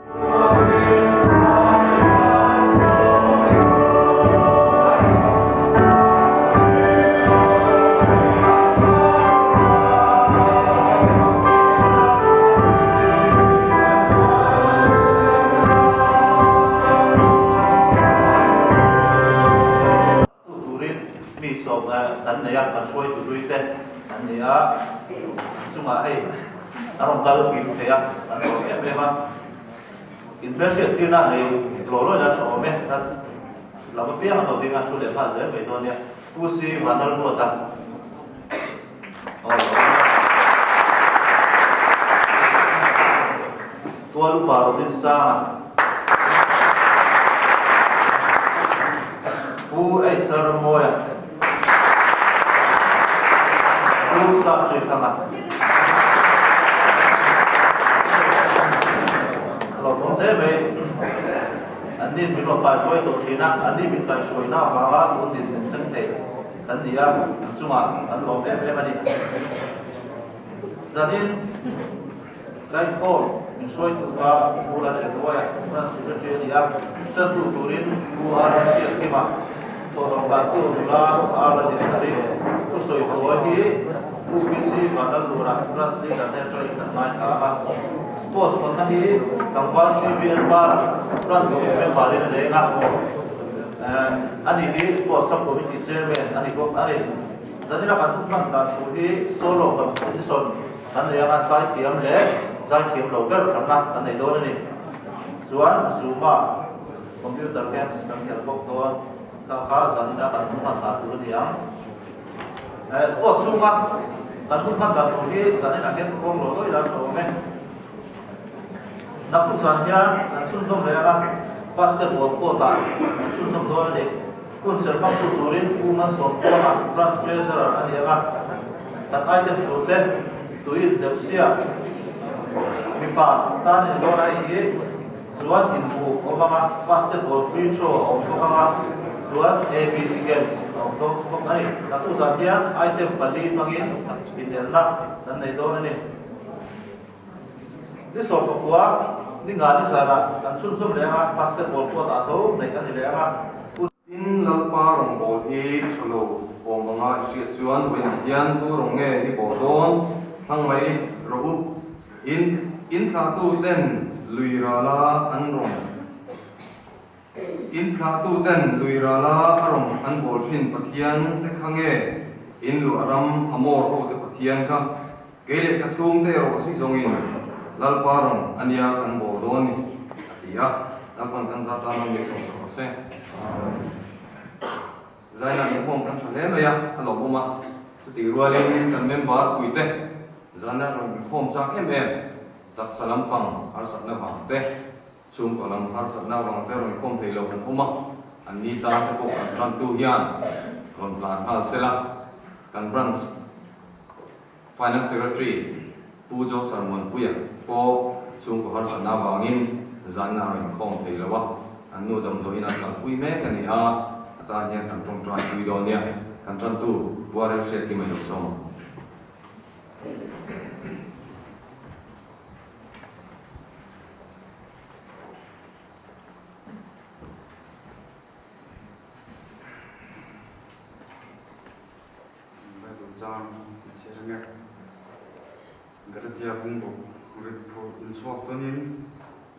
Tu turin mi sawm kan nei a, kan hruaitu hlui te an ni a, an chungah hei a rawn kal kim thei a, an lawm em em a. Inhmelhriat tirna nei law law ila tha awm e, kan lam apiang an lo ding a, thu leh nghal zel mai dawn nia. Pu Si Vanlalruata. Tual upa Robin Sanga. Pu Eiser Mawia. Pu Sapsuithanga. A lo thawm hle mai. An ni min rawn kaihruai tawh thin a, an ni min kaihruaina avanga tun dinhmun thleng thei kan ni a, an chungah an lawm em em a ni. Zanin Kaihkawm min hruaitu kha Pu Lalengruaia, Branch Secretary a ni a, hriattu turin Pu RMC a kim a, thawhlawm dantu nula R Lalengthari thusawi tawi hi Pu PC Vanlalura, Branch Leader te atangin kan ngaithla a. Sports hawnna hi tlangval CVL Bar Branch Committee member in a leng a, ani hi Sports Sub-Committee Chairman a ni bawk a ni. Zanina kan hman dan thu hi solo competition kan nei anga zaithiam leh zaithiam lo ber hranna kan nei dawn a ni. Chuan Zuma computer games kan khelh bawk dawn kha kha zanina kan hman dan tur a ni ang. Sports chhunga kan hun hman dan tur hi zaninah hian kawng lo lawih la tha awm e. Naktuk zan hian kan chhunzawm leh anga basketball court-ah kan chhunzawm dawn a ni. Hun serh hmangtu turin Pu Malsawmtluanga Branch Treasurer a ni ang a, kan item turte tuin hleuhsia mipa tan indawn a hi chuan inbuk awm ang a, basketball free throw a awm bawk ang a, chuan ABC games a awm dawn bawk a ni. Naktuk zan hian item pali hmangin inelna kan nei dawn a ni. Ni 19 ni nga ni zarah kan chhunzawm leh ang a, basketball court ah tho neih a ni leh ang a. Tin, Lalpa rawngbâwl hi ṭha lo awm anga i hriat chuan vawiinah hian tu rawng nge i bawh dawn thlang mai rawh u. In in thlahtuten lui rala an rawn In thlahtuten lui rala a rawn an bawl ṭhin Pathian te kha nge in luah ram Amor hote Pathian kha? Kei leh ka chhungte erawh si zawngin Lalpa rawn a nia kan bawl dawn ni, a ti a. Lalpa'n kan za tan rawn beisawm sak rawh se. Zaina inkhawm kan tha hle mai a, a lawmawm a. Chutih rualin kan member puite zaina rawn inkhawm chak em em, taksa lampang harsatna vang te, chhungkaw lam harsatna vang te rawn inkhawm thei lo kan awm a, an ni tan te pawh kan tantu hian rawn tlan nghal sela, kan branch Finance Secretary Pu Josar Muanpuia pawh chhungkaw harsatna avangin zanna a rawn inkhawm thei lo a, an nu damdawiin an kalpui mek a ni a, a tan hian kan tawngtai pui dawn nia, kan tantu Pu Arel Hriat Kim a lo sawm ang. Bible chang a chhiar ang e. Galatia bungruk rit phurh inchhuak tawnin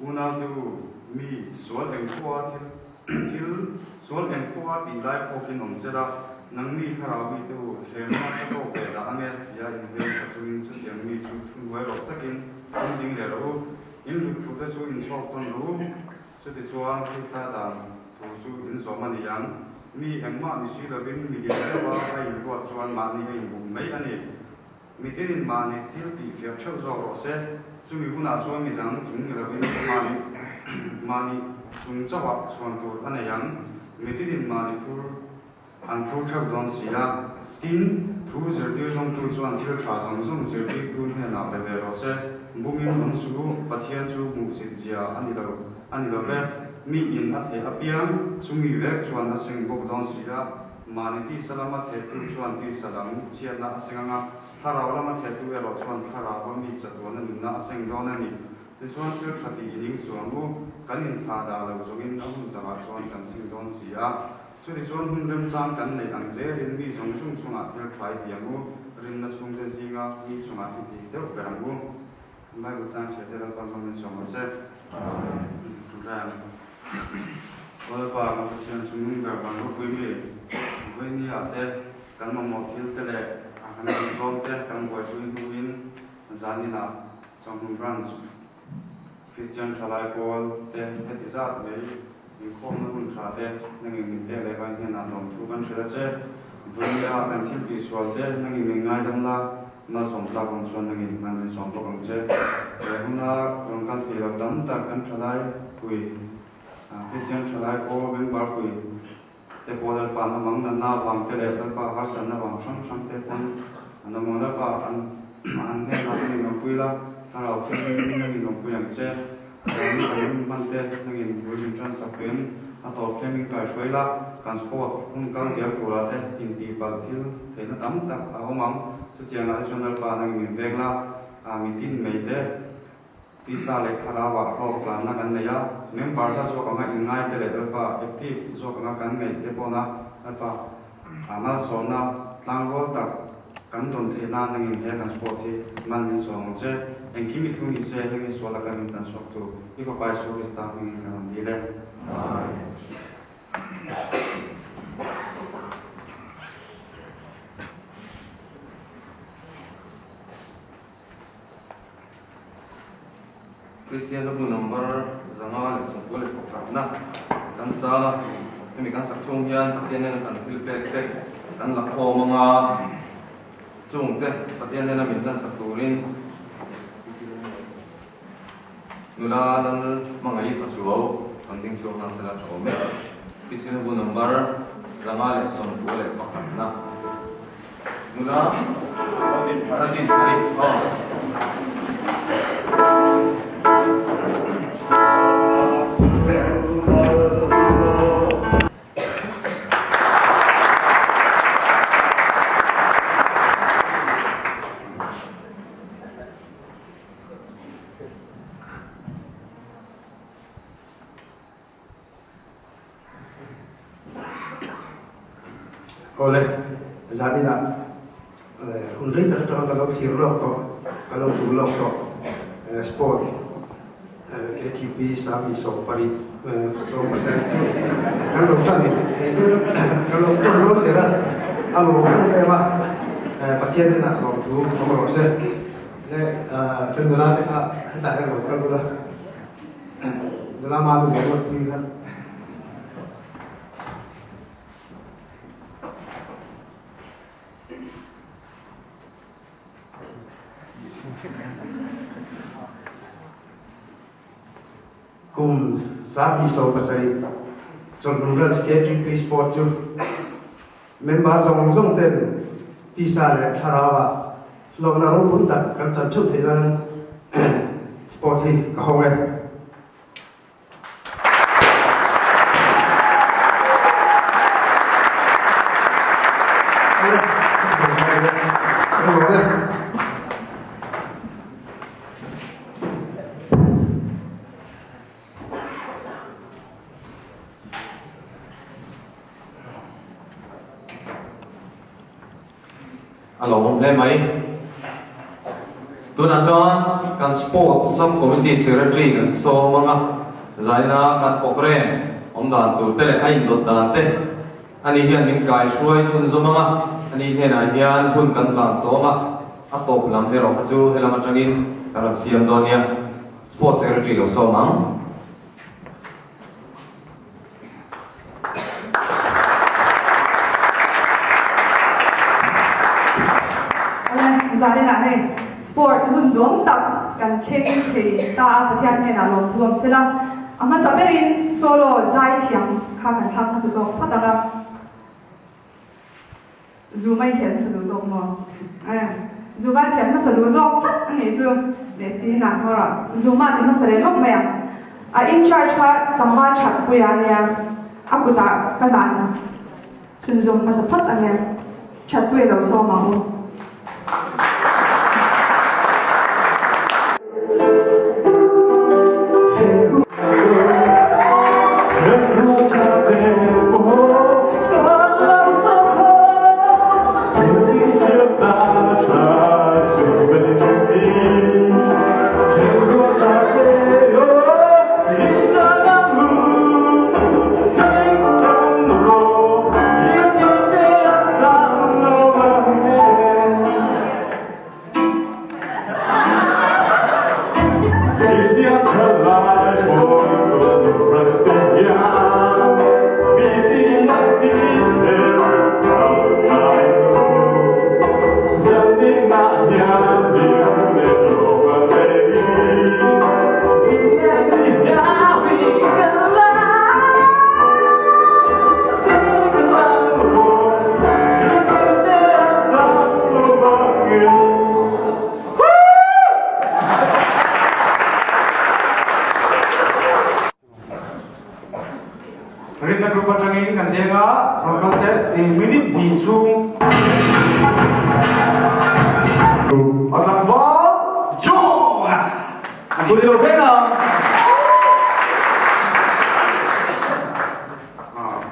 unau te u, mi sual eng pawha thil thil sual eng pawha tih lai phawkin awm se la, nangni thlarau mi te u, thlemna ka tawk ve dah ang e tia inveng tha chungin chutiang mi chu thuhnuai rawh takin in ding leh rawh u, in rit phurh te chu inchhuak tawn rawh u. Chutichuan Krista dan thu chu in zawm a ni ang. Mi engmah ni si lovin mi lian deuha a inruat chuan mahni a inbum mai a ni. Mi tinin mahni thil tih fiah theuh zawk rawh se. Chumi hunah chuan mi dang chung ni lovin mahni mahni chung chauhah chhuan tur a nei ang. Mi tinin mahni phur an phur theuh dawn si a. Tin, thu zirtir zawngtu chuan thil tha zawng zawng zirtirtu hnenah pe ve rawh se. Bumin awm chu Pathian chu hmuhsit zia a ni lo a ni lo ve. Mi in a theh apiang chumi vek chuan a seng bawk dawn si a. Mahni tisa lama thehtu chuan tisa lam chhiatna a seng ang a, thlarau lama thehtu erawh chuan thlarau a mi chatuana nunna a seng dawn a ni. Tichuan thil tha tih i ning suang u, kan inthlah dah lo zawngin a hun takah chuan kan sing dawn si a. Chutichuan hun remchang kan neih ang zelin mi zawng zawng chungah thil tha i ti ang u, rinna chhungte zinga mi chungah i ti deuh ber ang u. Bible chang chhiate Lalpa hmang in sawm rawh se. Ṭawngṭai ang. Aw Lalpa, kan Pathian chu nung ber van ropui mi, vawinia te kan mamawh thil te leh a kan duhzawm te kan buaipui hnuin zaninah Chawhnu Branch Kristian Thalai Pawl te heti zat mai inkhawmna hun tha te nangin min pek leh vai hnenah lawmthu kan hrilh a che. Vawinia kan thil tihsual te nangin min ngaidam la, malsawm tlak awm chuan nangin hman min sawm bawk ang che. He huna rawn kal thei lo tam tak kan thalai pui Kristian Thalai Pawl member pui te pawh Lalpa an awm ang, natna avang te leh Lalpa harsatna avang hrang hrang te pawn an awm ang. Lalpa an an hnenah an inawmpui la, thlarau thianghlim in an inawmpui ang che. Kan kan hun hman te nangin bul min tan sak tuin a tawp thleng min kaihruai la, kan sport hun kal zel turah te intihpalh thil theihna tam tak a awm ang. Chutiangah te chuan Lalpa nangin min veng la, mitin mai te Tisa leh thlarauah hlawk tlanna kan nei a, member hla zawk anga inngai te leh Lalpa active zawk anga kan ngaih te pawna Lalpa malsawmna tlangrual tak kan dawn theih nan nangin he kan sport hi man min sawm ang che. Engkim i thu ni se heng i sual a kan intan chhuak tu i Fapa Isu Krista hmingin kan rawn dil e. Amen. Kristian hnu number 591 na kan sa a, hemi kan sak chhung hian Pathian nena kan thil pek te kan la khawm anga chung te Pathian nena min hlan sak turin nula lal hmangaih Pachuau kan ding chhuak nghal sela tha awm e. Kristian hnu number 591 na. Nula Radin Hari aw. Awle, zaninah hun rei tak atanga ka lo thlir lawk tawh, ka lo duh lawk tawh sport KTP 28 17 chu kan lo tan kan lo tan dawn der a, a lawm em em a, Pathian hnenah lawmthu awm rawh se. Le, kan nula te kha hetah hian lo kal ula. Nula ma lu leh ruat pui kha. Kum 27 chawlhmun Raj KTP Sport chu member zawng zawng ten tisa leh thlarau ah hlawkna ropui tak kan chan theuh theih nan sport hi ka hawng e. A lawmawm hle mai. Tunah chuan kan Sports Sub Committee Secretary kan sawm ang a, zaina kan programme awm dan tur te leh a indawt dan te ani hian min kaihruai chhunzawm ang a, ani hnenah hian hun kan hlan tawm a, a tawp lam erawh kha chu helam atangin kan rawn siam dawn nia. Sports Secretary lo sawm ang. Zaninah hei sport hun duam tak kan thleng thei ta a, Pathian hnenah lawmthu awm sela. A hmasa berin solo zai thiam kha kan thlak hmasa zawk phawt ang a. Zu mai thian hmasa duh zawk maw? Zu mai thian hmasa duh zawk tlat a nih chu leh si nak maw rawh. Zu ma ti hmasa leh lawk mai ang. A in charge kha tlangval that pui a nia, a kutah ka dan chhunzawm hmasa phawt a nia. That pui a lo sawm ang u. Minute hnih chhung. A tlangval John-a a ni. Pu Leo Benga.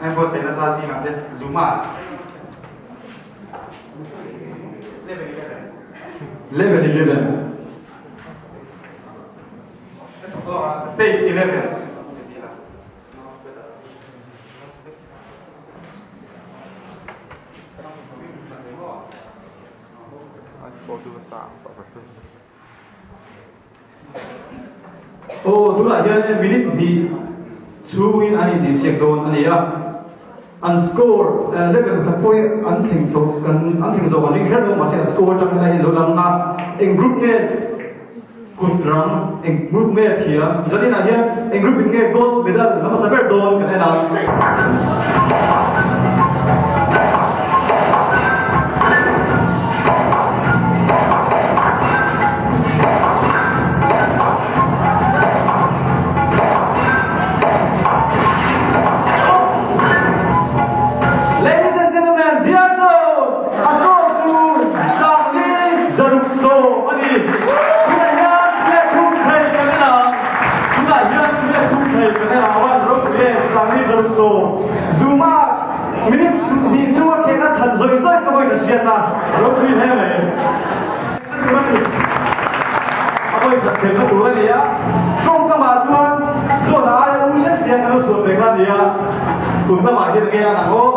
Heng pawh sawi nasa zingah te Zuma. Level 11. Stage 11. Aw, tunah hian minute hnih chhungin an intihsiak dawn a ni a. An score level khat pawh hi an thleng chho kan an thleng zawk an ring kher lo mahse an score atang hian a inlo lang a. Eng group nge kut rang, eng group nge thiam? Zaninah hian eng group in nge gold medal la hmasa ber dawn kan en a. Ladies and gentlemen, dear Zone, a score chu Zangli Zaruk Sawm a ni. Tunah hian flag hum thei kan en ang. Tunah hian flag hum thei kan en ang. Awan ropui e, Zangli Zaruk Sawm. Zuma minute hnih chunga kehna than zawih zawih ka vawi ka hriat a, ropui hle mai. A vawi khat theihna tur a ni a, tawngkamah chuan John-a aia u hret hian kan lo chhuah ve kha a ni a, tun lamah hian nge a nang aw?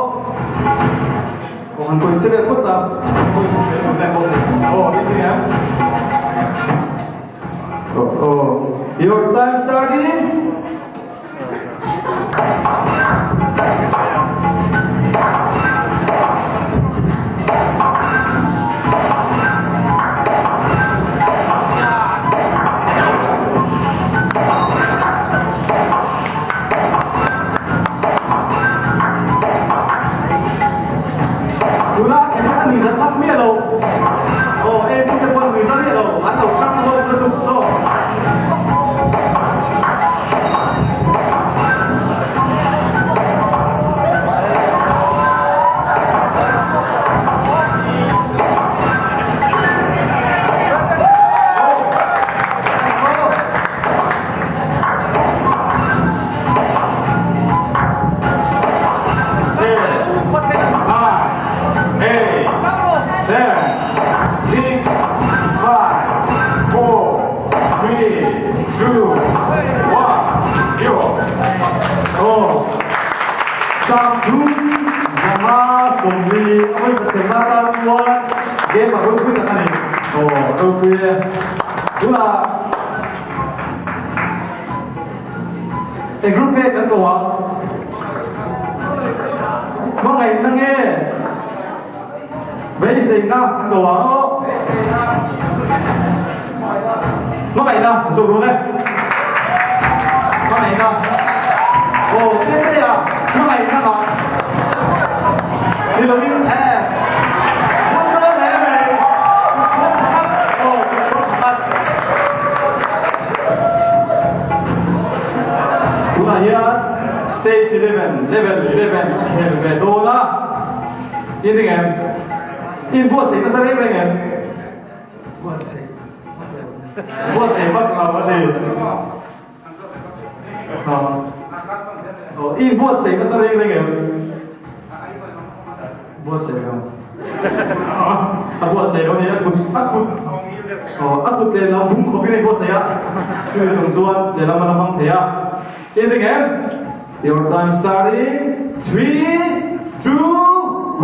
Aw han kawi che vel phawt a, kawi che vel phawt a, aw i ti em? Aw, your time starting. Tuna engmah a nuihzat tak miah lo. Aw, e tute pawh an nuihzat miah lo. An lo hrang hlawm lutuk zawk. Eng group nge kan ko ang? Hmangaihna nge? Beiseina kan ko ang aw. Hmangaihna zawh run e. Hmangaihna. Aw, te te a, hmangaihna nga. Ni loin e. Tunah hian Stage 11, Level 11 a khel ve dawn a. I ring em? I inbuatsaih nasa reng reng em? Buatsaih vak lo a ni. I inbuatsaih nasa reng reng em? Buatsaih lo. A buatsaih lo ni, a kut, a kut, a kut lehlam vung khawpin a inbuatsaih a, chumi chung chuan lehlam a la hmang thei a. I ring em? Your time starting, 3, 2, 1!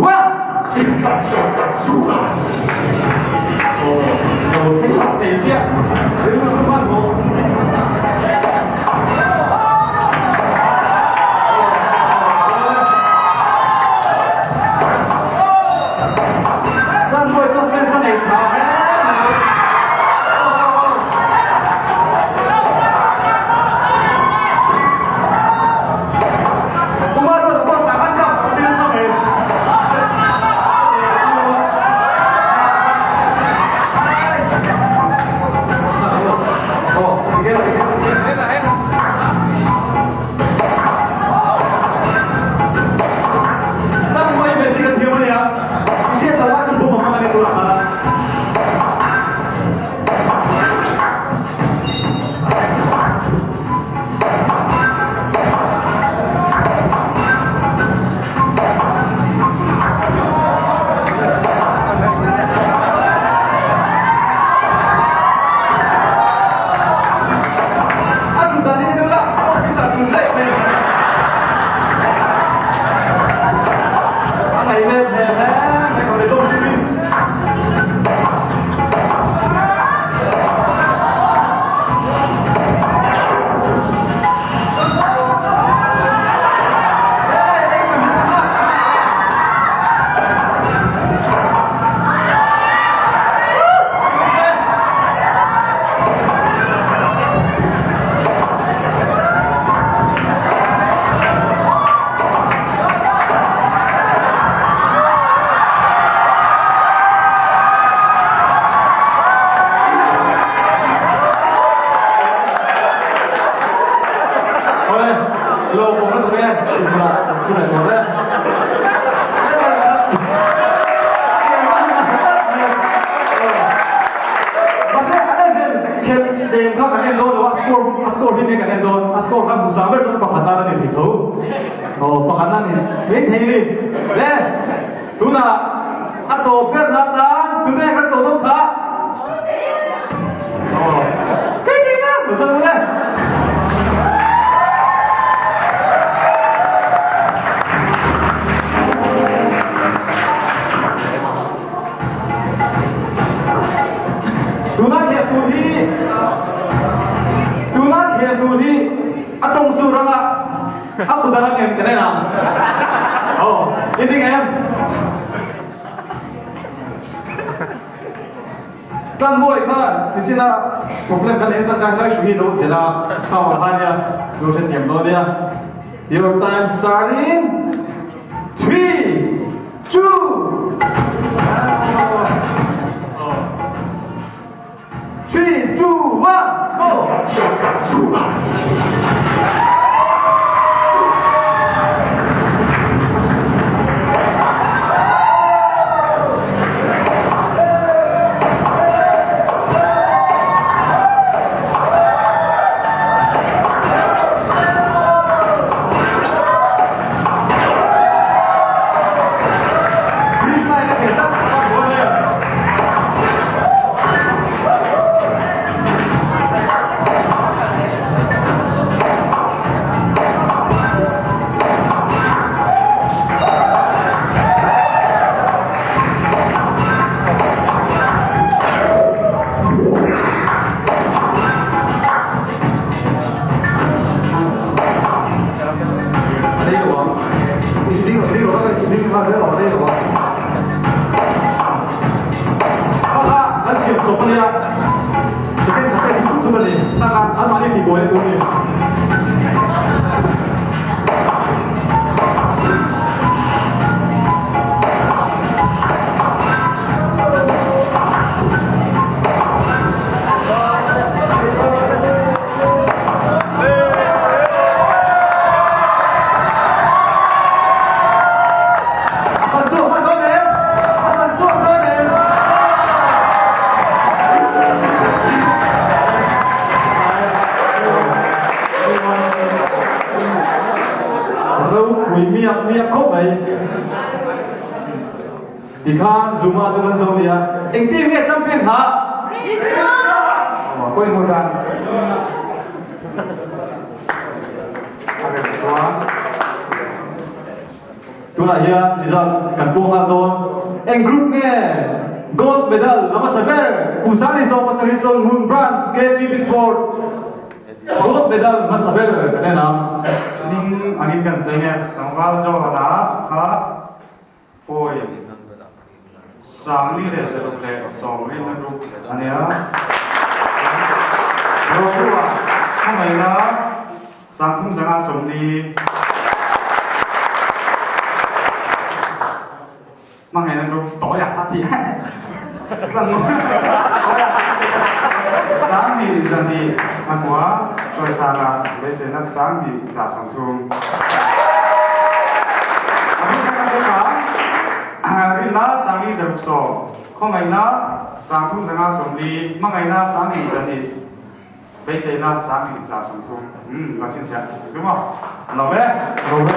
Aw, lo thleng tak thei sia, rilru chu hmanhmawh. Thei thei ni. Le tunah a tawp ber na tan tunge kan tawh dawn kha? Oh. Kai si na, tu chang le. Tuna thiam tu hi tuna thiam tu hi a tong chu ranga a kudara ngem kene na. Oh, ini ngem. Kan mawi khan tichina problem kan en chan kan ngai shui do dela khaw hanya lo the tiam do dia. Your time starting 3 2 3 2 1 go. Tikhan Zuma chu kan zo nia eng team nge champion ha Koi mo dan. Tunah hian result kan puang nghal dawn eng group nge gold medal lama sa ber Pusani Zawma Sarih Chawlhmun Branch KGB Sport gold medal hmasa ber kan en ang. Ning angin kan sawi nge tlangval Johana kha pawi sangli leh zaruk leh sawmrina group a nia. Rohua khawngaihna sangthum zanga 40 hmangaihna group tawi a chi sangni zani a hmua chawisana beiseina sangni za 30. Rinna sangli zaruk sawm, khawngaihna sangthum zanga 40, hmangaihna sangni zani beiseina sangni za 30. La chhinchhiah chu maw? Lo ve. Lo ve.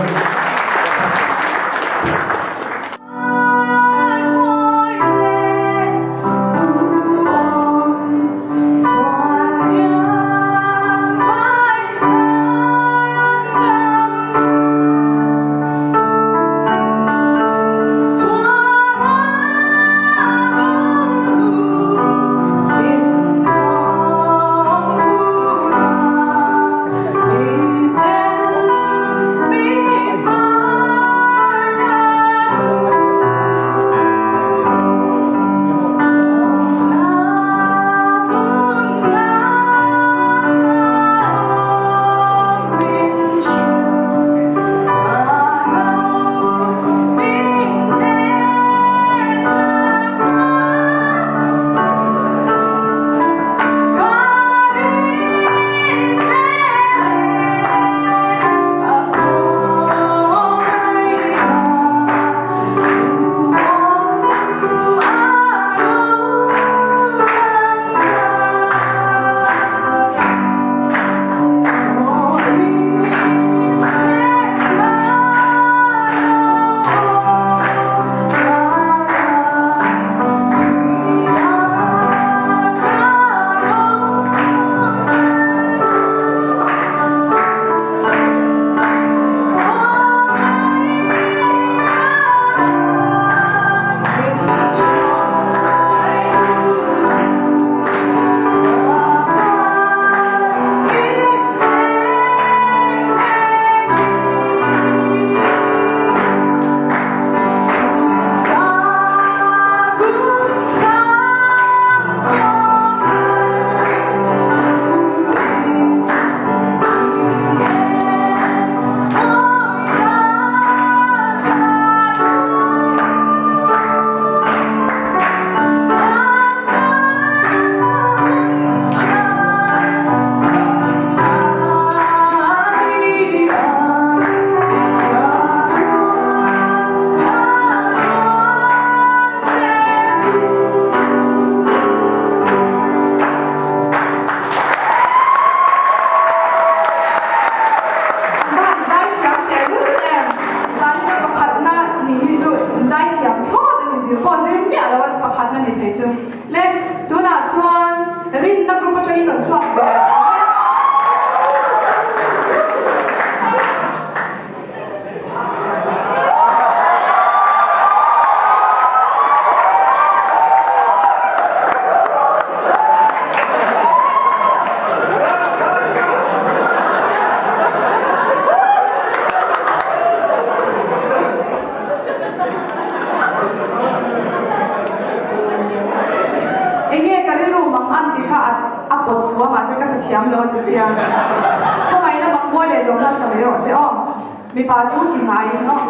tih kha a a pawt fu a mahse ka sa thiam lo a ti sia. Khawngaihna mak mawi leh dawmna sa mai rawh se aw. Mipa chu ti ngaiin aw.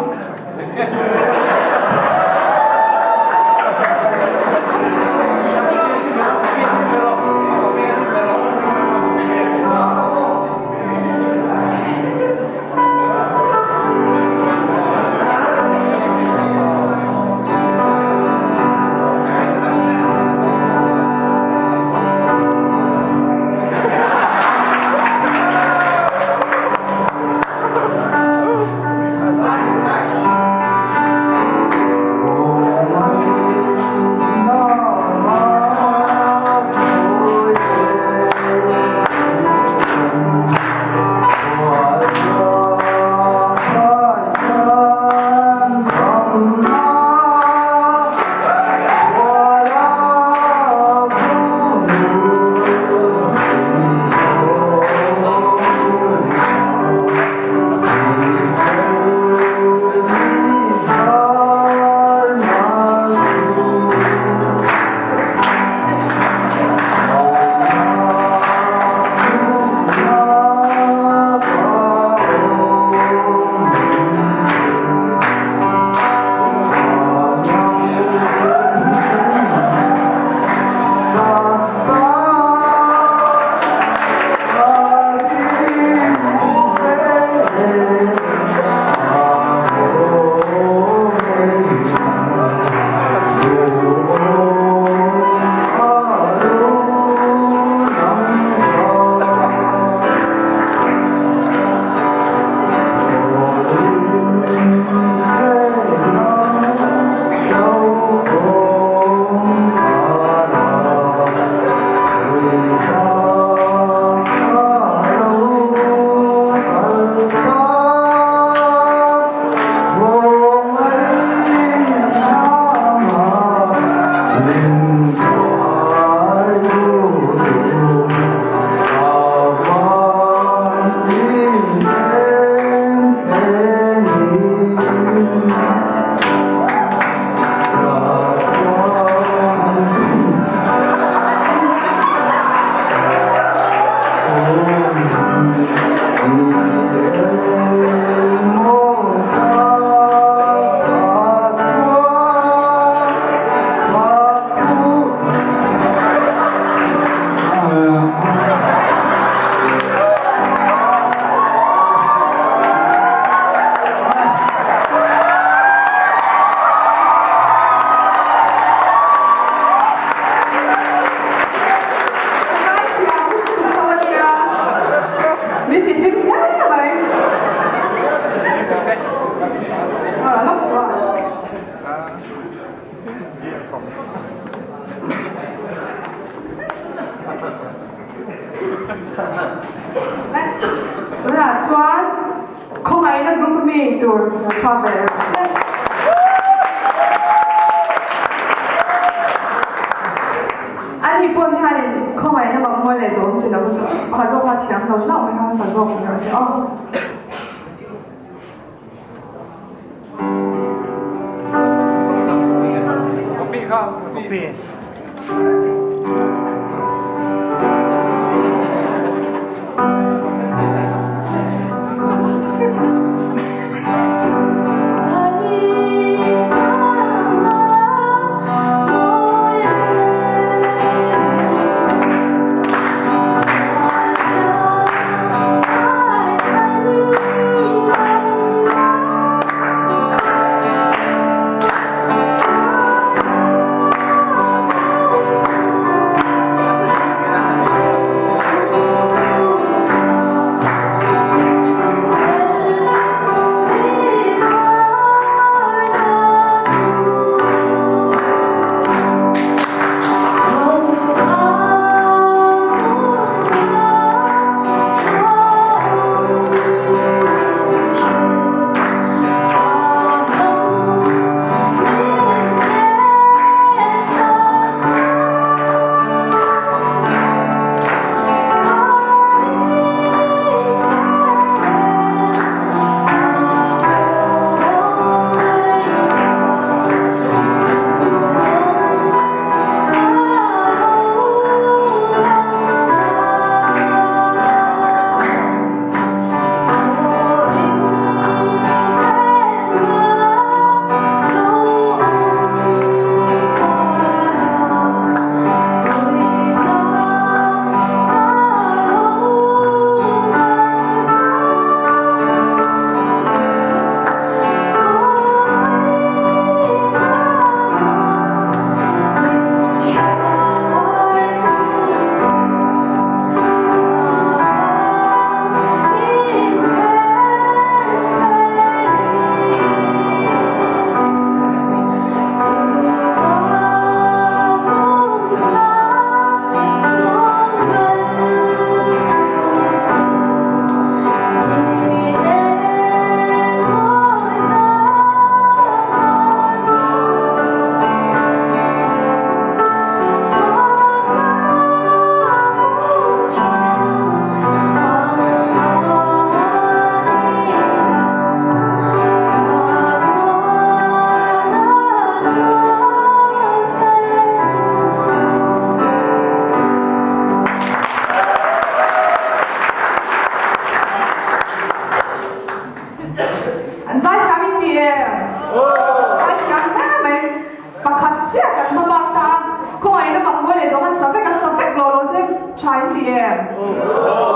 ti em?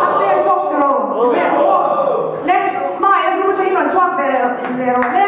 A fair zawk tiraw? Le aw. Le, hmai a group atangin rawn chhuak ve leh rawh le.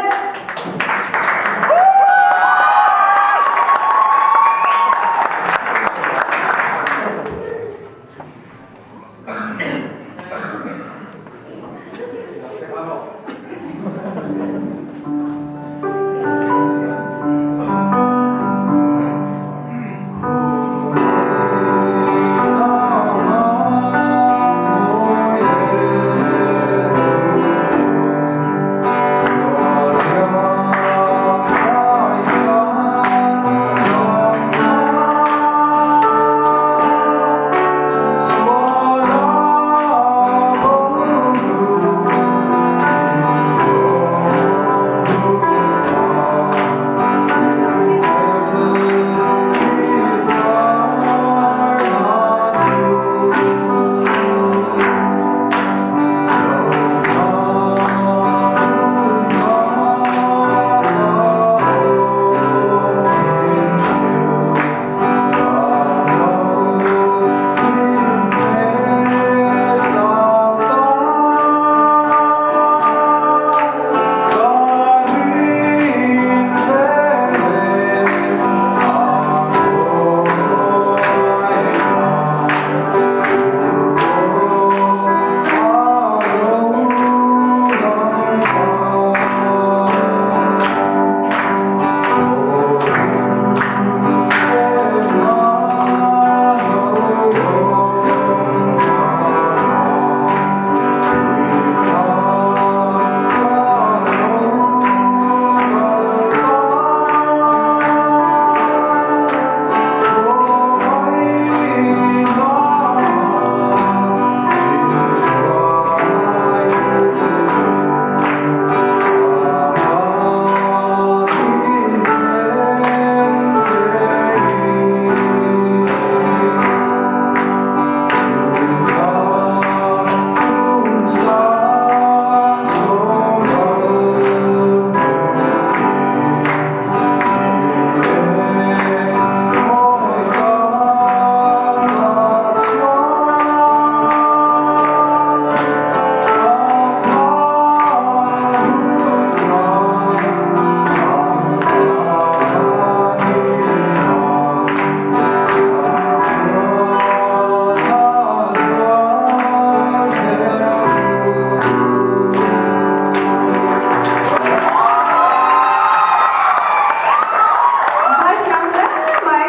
Zaithiam hle mai.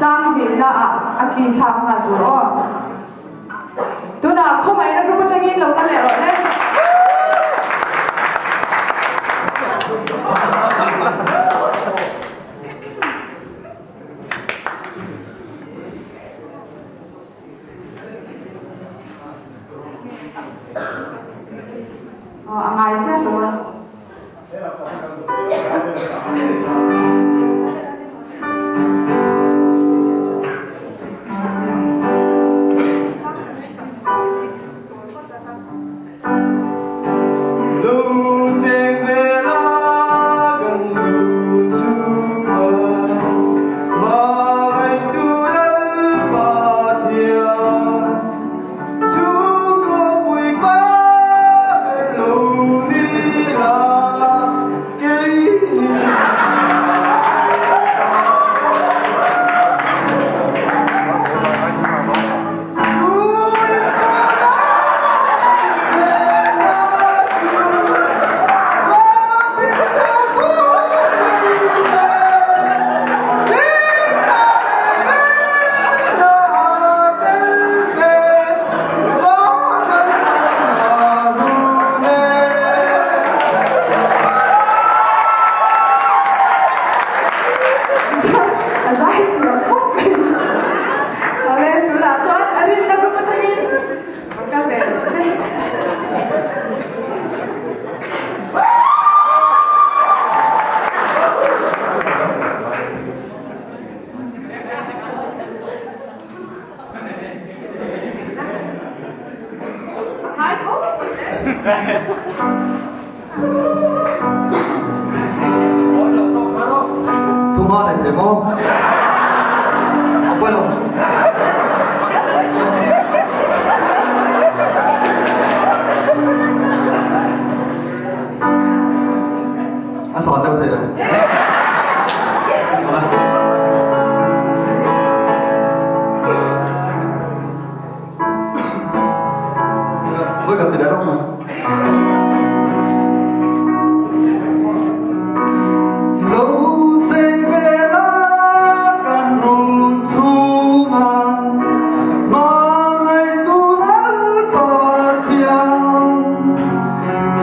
Chang hnihna ah a ki thlak nghal tur aw. Tunah khawngaihna group atangin lo kal leh rawh le. Aw a ngai chiah lo a. Thuma nei thei maw? A pawi lo. A sa deuh thei lo. Voi kan ti leh rawk mai. Lo cheng ve la kan run chhunga hmangaihtu Lalpa thiam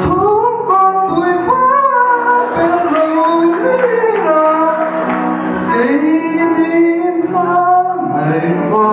chhungkaw pui hma ber lo ni a keinin hmangaihva.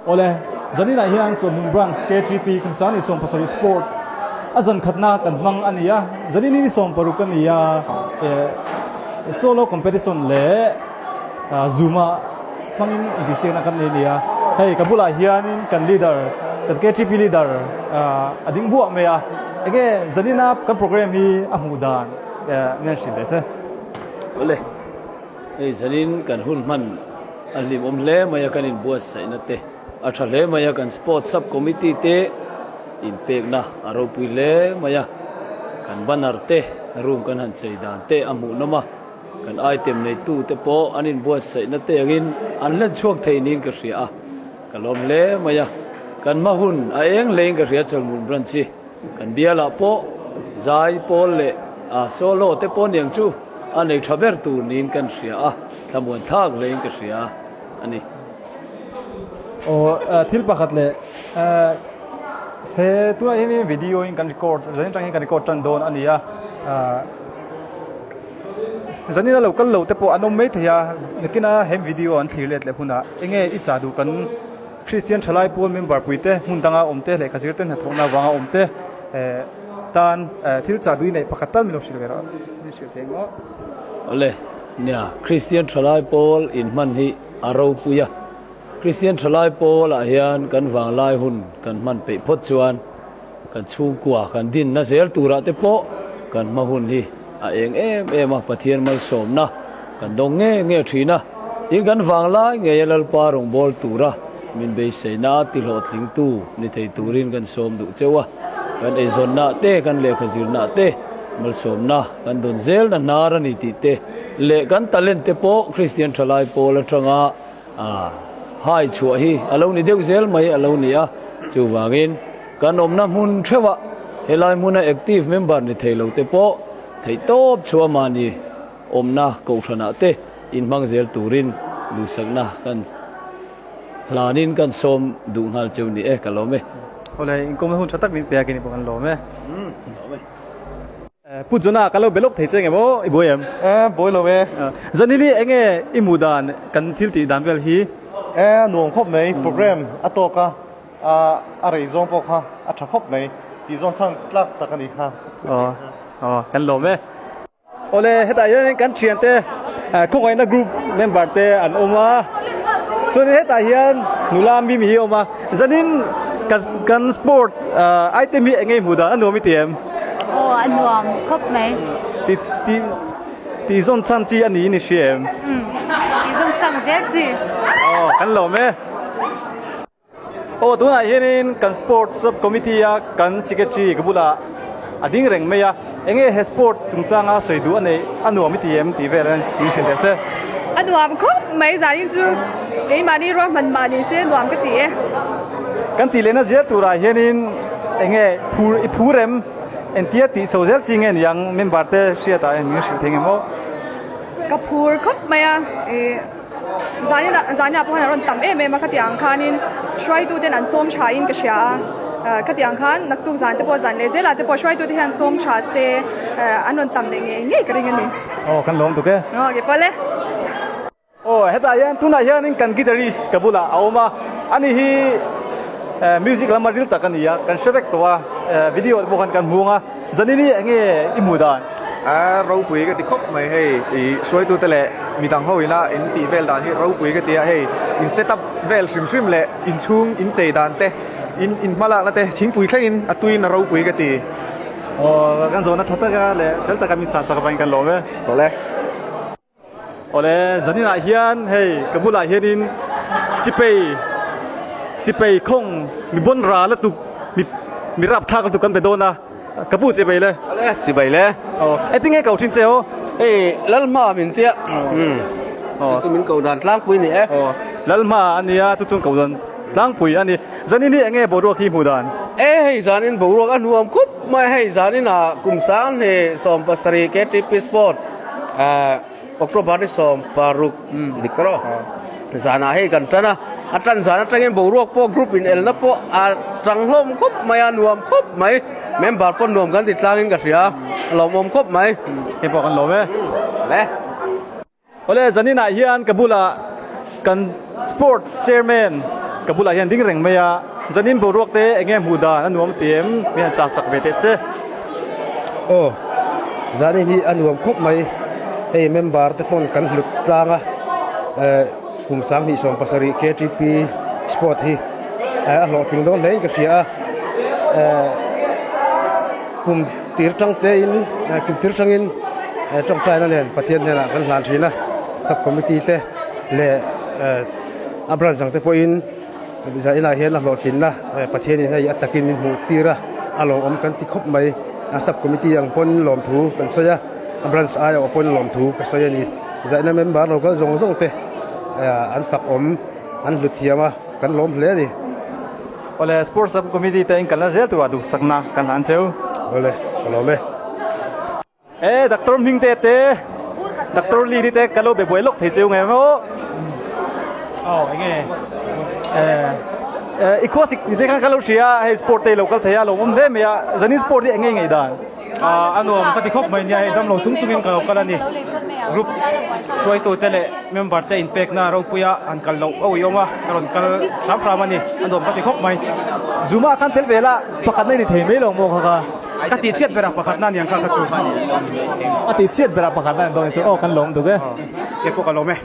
Awle, zaninah hian Chawlhmun Branch KTP Khumsani 70 Sport a zan khatna kan hmang a ni a, zanin hi ni 60 a ni a, solo competition leh Zoom-a hmangin intihsiakna kan nei a ni a. Hei ka bulah hianin kan leader, kan KTP leader a ding buah mai a, enge zanina kan program hi a hmuh dan ngen hrilh leh che. Awle, Hei zanin kan hun hman a hlimawm hle mai a, kan inbuatsaihna te a tha hle mai a, kan Sports Sub Committee te inpekna a ropui hle mai a, kan banner te room kan han chei dan te a hmuhnawm a, kan item neitu te pawh an inbuatsaihna te angin an hlen chhuak thei niin ka hria a, ka lawm hle mai a, kan hma hun a eng hlein ka hria Chawlhmun Branch hi. Kan bialah pawh zai pawl leh solo te pawh niang chu a nei tha ber tur niin kan hria a, thlamuan thlak hlein ka hria a ni. Aw thil pakhat leh he tunah hian video in kan record zanin tang hian kan record tan dawn a ni a. Zanina lo kal lo te pawh an awm mai thei a, nakina he video an thlir let leh hunah enge i chah duh kan Kristian thalai pawl member puite hmun danga awm te lehkha zir te hnathawhna avanga awm te tan thil chah duh i neih pakhat tal min lo hrilh ve rawh. Min hrilh thei maw? Awle, nia, Kristian thalai pawl inhman hi a ropui a. Kristian thalai pawlah hian kan vanglai hun kan hman peih phawt chuan kan chhungkua kan dinna zel turah te pawh kan hma hun hi a eng em em a, Pathian malsawmna kan dawng nge nge thin a. Tin, kan vanglai ngeia Lalpa rawngbâwl tura min beiseina tihlawhtlingtu ni thei turin kan sawm duh cheu a. Kan eizawnna te, kan lehkha zirna te malsawmna kan dawn zelna hnar a ni tih te leh kan talent te pawh Kristian thalai pawl atanga A hai chhuah hi a lo ni deuh zel mai a lo ni a, chuvangin kan awmna hmun theuhah helai hmuna active member ni thei lo te pawh theih tawp chhuah mahni awmna kohhranah te inhmang zel turin duhsakna kan hlanin kan sawm duh nghal cheu ni e, ka lawm e. Awle, inkawmna hun tha tak min pe a, kei ni pawh kan lawm e. Pu Jona ka lo be lawk thei che nge maw i buai em? E, buai lo e. Zanili enge i hmuh dan kan thil tih dan vel hi? E, a nuam khawp mai, program a tawk a, a rei zawng pawh kha a tha khawp mai, tih zawn chhan tlak tak a ni kha. Aw, aw, kan lawm e. Awle, hetah hianin kan thiante khawngaihna group member te an awm a, chuanin hetah hian nula mimi hi a awm a, zanin kan sport item hi enge i hmuh dan a nuam i ti em? Aw a nuam khawp mai. Ti ti ti zawn chhan chi a niin i hria em? Umm ti zawn chhan zel chi. Aw kan lawm e. Aw tunah hianin kan sport sub committee a kan secretary ka bulah a ding reng mai a, enge he sport chungchanga sawi duh a neih a nuam i ti em tih vel hian min hrilh teh se. A nuam khawp mai zanin chu keimahni ruahman mah ni se nuam ka ti e. Kan tih lehna zel turah hianin enge phur i phur em? Entia tih chho zel chi nge niang member te hriatah hian min hrilh thei nge maw? Ka phur khawp mai a, ih zaninah zaninah pawh hian a rawn tam em em a khatiang khanin hruaitu ten an sawm tha in ka hria a, khatiang khan naktuk zan te pawh zan leh zelah te pawh hruaitu te hian sawm tha se an rawn tam leh ngei ngei ka ring a ni. Aw kan lawm tuk e. Aw ke pawh le. Aw hetah hian tunah hianin kan guitarist ka bulah a awm a, ani hi music lama ril tak a ni a, kan hre vek tawh a, video te pawh khan kan hmuang a, Zanini enge i hmuh dan? A ropui ka ti khawp mai hei, i hruaitute leh midang ho ina in tih vel dan hi ropui ka ti a, hei in set up vel hrim hrim leh inchhung in chei dan te, in in hmalakna te thingpui thlengin a tuiin a ropui ka ti. Aw kan zawhna tha taka leh fel taka min chhansak avangin kan lawm e. Tawlh e. Awle, zaninah hian hei ka bulah hianin sipei sipei khawng mi bawn ra lutuk mi mi rapthlak lutuk kan be dawn a, ka pu chibai le. Awle, chibai le. Aw, engtin nge ko thin che aw? Hei, Lalhma min tia. Umm. Aw. Chu min ko dan tlangpui ni e. Aw, Lalhma a nia, chu chuan ko dan tlangpui a ni. Zanin hi enge boruak hi hmuh dan? E, hei zanin boruak a hnuam khup mai, hei zanin ah kum 27 KTP Sport October ni 16 dik rawh zanah hei kan tan a, a tan zan atangin boruak pawh group in elna pawh a tang hlawm khawp mai a, nuam khawp mai, member pawh nuam kan ti tlangin ka hria, a lawmawm khawp mai. Hei pawh kan lawm e. Le. Awle zaninah hian ka bulah kan sport chairman ka bulah hian ding reng mai a, zanin boruak te enge hmuh dan a nuam ti em min han chahsak ve teh se. Aw, zanin hi a nuam khawp mai, hei member te pawn kan hlut tlang a, eh kum 2017 KTP sport hi a hlawhtling dawn hle in ka hria a, eh kum tir tang te in kum tir tangin tawngtaina nen Pathian hnenah kan hlan thin a, sub committee te. Leh a branch ang te pawhin zainah hian a hlawhtlinna Pathianin hei a takin min hmuh tir a, a lawmawm kan ti khawp mai. A sub committee ang pawn lawmthu kan sawi a, a branch aia awh pawn lawmthu ka sawi a ni. Zaina member lo kal zawng zawng te an fak awm, an hlut thiam a, kan lawm hle a ni. Awle, Sports Sub Committee te in kalna zel turah duhsakna kan hlan cheu. Awle, ka lawm e. E doctor hming te te doctor Lee ni te ka lo be buai lawk thei cheu nge maw oh enge eh i khua sik te khan ka lo hria hei sport te lo kal thei a lo awm hle mai a zanin sport hi enge ngei dan. A nuam ka ti khawp mai nia, hei damlo chung chungin ka lo kal a ni. Group hruaitute leh member te inpekna ropuia han kal loh a uiawm a, ka rawn kal hram hram a ni. A nuam ka ti khawp mai. Zuma khan tel ve la, pakhatna i ni thei mai lo maw kha kha? Ka tih chhiat berah pakhatna aniang kha kha chu. A tih chhiat berah pakhatna ni dawn chu aw kan lawm duk e. Kei pawh ka lawm e.